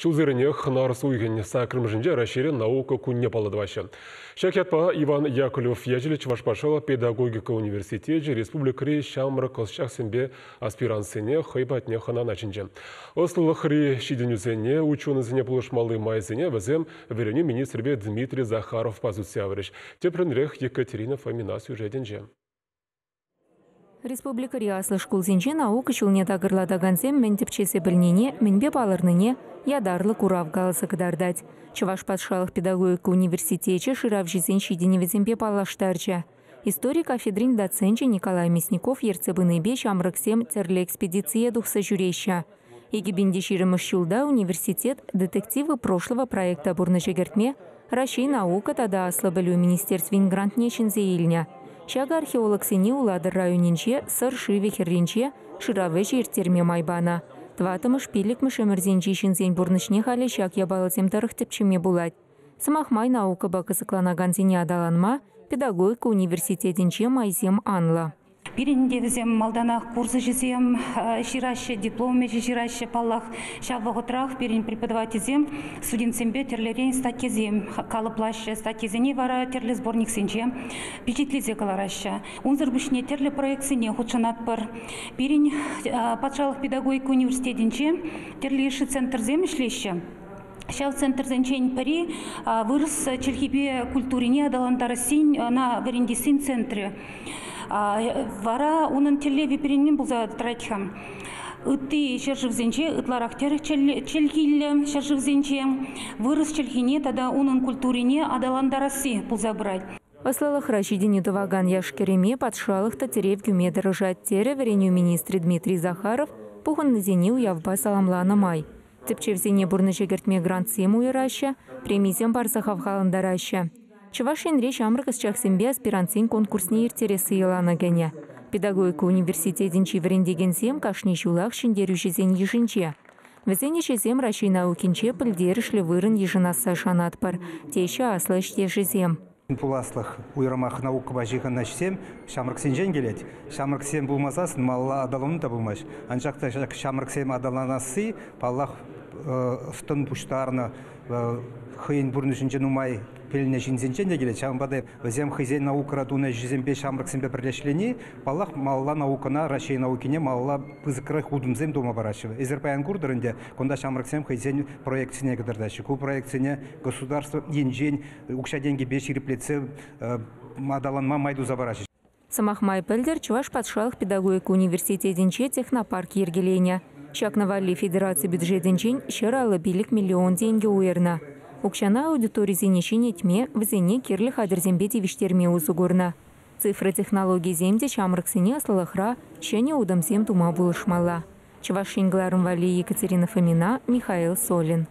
Ҫулсеренех нарӑс уйӑхӗн саккӑрмӗшӗнче Раҫҫейре наука кунне паллӑ тӑваҫҫӗ. Ҫак ятпа Иван Яковлев ячӗллӗ Чӑваш патшалӑх педагогика университечӗ республикӑри ҫамрӑк ӑсчахсемпе аспирантсене хӑй патне хӑнана чӗнчӗ. Ӑслӑлӑхри ҫитӗнӳсене, ученӑйсене пулӑшмалли майсене вӗсем вӗренӳ министрӗпе Дмитрий Захаровпа сӳтсе яврӗҫ. Тӗплӗнрех Екатерина Фомина сюжетӗнче. Республикӑри аслӑ шкулсенче наука ҫулне такӑрлатакансем мӗн тӗпчесе пӗлнине, мӗнпе палӑрнине ятарлӑ курав каласа кӑтартать. Чӑваш патшалӑх педагогика университечӗ шыравҫӑсен ҫитӗнӗвӗсемпе паллаштарчӗ. Истори кафедрин доценчӗ Николай Мясников ертсе пынипе ҫамрӑксем тӗрлӗ экспедицие тухса ҫӳреҫҫӗ. 2020-мӗш ҫулта университет «Детективы прошлого» проекта пурнӑҫа кӗртме Раҫҫей наука тата аслӑ пӗлӳ министерствин грантне ҫӗнсе илнӗ. Ҫакӑ археологсене Улатӑр районӗнче Сӑр шывӗ хӗрринче шырав ӗҫӗ ирттерме май панӑ. Тӑваттӑмӗш пиллӗкмӗш ӗмӗрсенчи ҫынсен пурнӑҫне халӗ ҫак япаласем тӑрӑх тӗпчеме пулать. Сӑмах май, наукӑпа кӑсӑкланакансене аталанма педагогика университетӗнче майсем анлӑ. Пирӗн те вӗсем малтанах курс ӗҫӗсем ҫыраҫҫӗ, диплом ӗҫӗ ҫыраҫҫӗ. Паллах, ҫав вӑхӑтрах пирӗн преподавательсем студентсемпе тӗрлӗрен статьясем калӑплаҫҫӗ. Статьясене вара тӗрлӗ сборниксенче пичетлесе кӑлараҫҫӗ. Унсӑр пуҫне тӗрлӗ проектсене хутшӑнатпӑр. Пирӗн патшалӑх педагогика университетӗнче тӗрлӗ йышши центрсем ӗҫлеҫҫӗ. Ҫав центрсенчен пӗри вырӑс чӗлхипе культурине аталантарассин, ӑна вӗрентессин центрӗ. Вара унӑн тӗллевӗ пирӗн пулса тӑрать-ха. Ытти ҫӗршывсенче ытларах тӗрӗк чӗлхиллӗ ҫӗршывсенче вырӑс чӗлхине тата унӑн культурине аталантарасси пулса пырать. Ӑслӑлӑхра ҫитӗнӳ тӑвакан яш-кӗрӗме патшалӑх та тӗрев кӳме тӑрӑшать, терӗ вӗренӳ министрӗ Дмитрий Захаров пухӑннисене уявпа саламланӑ май. Тӗпчевсене пурнӑҫа кӗртме грантсем уйӑраҫҫӗ, премисем парса хавхалантараҫҫӗ. Чӑваш Енре ҫамрӑк ӑсчахсемпе аспирантсен конкурсне ирттересси йӑлана кӗнӗ. Педагогика университетӗнчи вӗрентекенсем кашни ҫулах ҫӗнтерӳҫӗсен йышӗнче. Вӗсен ӗҫӗсем Раҫҫей наукинче пӗлтерӗшлӗ вырӑн йышӑнасса шанатпӑр, теҫҫӗ аслӑ ӗҫтешӗсем. Пуласлӑх уйрӑмах наукӑпа ҫыхӑннӑ ӗҫсем ҫамрӑксенчен килет. Ҫамрӑксем пулмасассӑн малалла аталану та пулмасть. Анчах та ҫак ҫамрӑксем аталанасси, паллах, ӑс-тӑн пуҫтарнӑ, хӑйӗн пурнӑҫӗнче нумай пӗлнӗ ҫынсенчен те килет. Ҫавӑнпа та вӗсем хӑйсен наукӑра тунӑ ӗҫӗсемпе ҫамрӑксемпе пӗрлешни, паллах, малалла наукӑна, Раҫҫей наукине малалла пысӑкрах утӑмсем тума параҫҫӗ. Эсир паян куртӑр ӗнтӗ, кунта ҫамрӑксем хӑйсен проектсене кӑтартаҫҫӗ. Ку проектсене государство енчен укҫа-тенкӗпе ҫирӗплетсе аталанма май туса параҫҫӗ. Сӑмах май, пӗлтӗр Чӑваш патшалӑх педагогика университетӗнче технопарк йӗркеленӗ. Ҫакна валли федераци бюджетӗнчен 155 миллион тенкӗ уйӑрнӑ. Укҫана аудиторисене ҫӗнетме, вӗсене кирлӗ хатӗрсемпе тивӗҫтерме усӑ курнӑ. Цифра технологийӗсем те ҫамрӑксене ӑслӑлӑхра ҫӗнӗ утӑмсем тума пулӑшмалла. Чӑваш Ен кӑларӑм валли Екатерина Фомина, Михаил Солин.